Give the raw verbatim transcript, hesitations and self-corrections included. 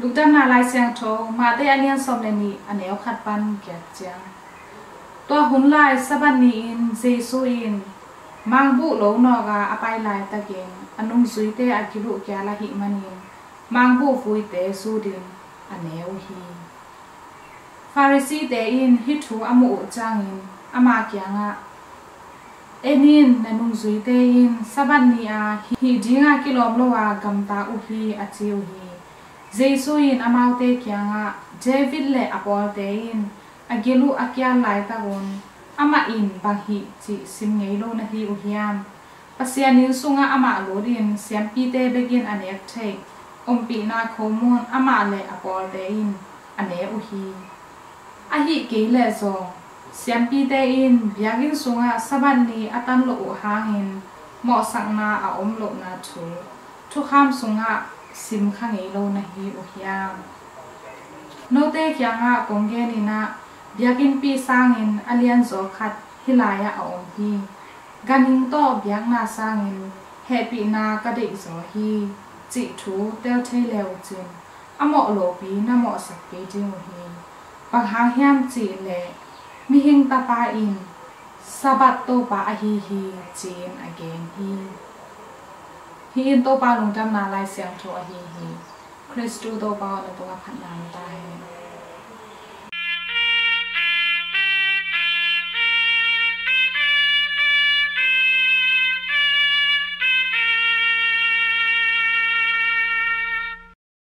Lungdamna Lai Siangtho, Mate a lian sawm le nih, a neu khat pan giat ciang. Tua hun lai Sabbath ni-in Jesu in mangbuh lo nawka a pai laitakin a nungzuite a gil uh kial ahih manin mangbuh vuite zutin a ne uh hi. Pharisee-te in hih thu a muh uh ciangin ama kiangah, "En in, na nungzuite in Sabbath ni-a hih dinga kilawm lo-a gamta uh hi," a ci uh hi. Jesu in amaute kiangah, "David le a pawlte in a gil uh a kial laitakun amah in bang hih cih sim ngei lo na hi uh hiam? Pasian inn sungah amah lutin siampite bekin a nek theih ompihna khomun amah le a pawlte in a ne uh hi. Ahih kei leh zong siampite in biakinn sungah Sabbath ni a tan loh uh hangin mawhsakna a om lohna thu thukham sungah sim kha ngei lo na hi uh hiam? Note kiangah kong genin ah, biakinnpi sangin a lianzaw khat hih lai-ah a om hi. Ganhing tawh biakna sangin hehpihna ka deihzaw hi, cih thu tel thei le uh cin a mawh lopi na mawhsak kei ding uh hi. Bang hang hiam cih leh mihing Tapa in Sabbath Topa ahi hi," ci-in a gen hi. Hih in Topa Lungdamna Lai Siangtho ahi hi. Khristu Topa aw, na tungah phatna om ta hen.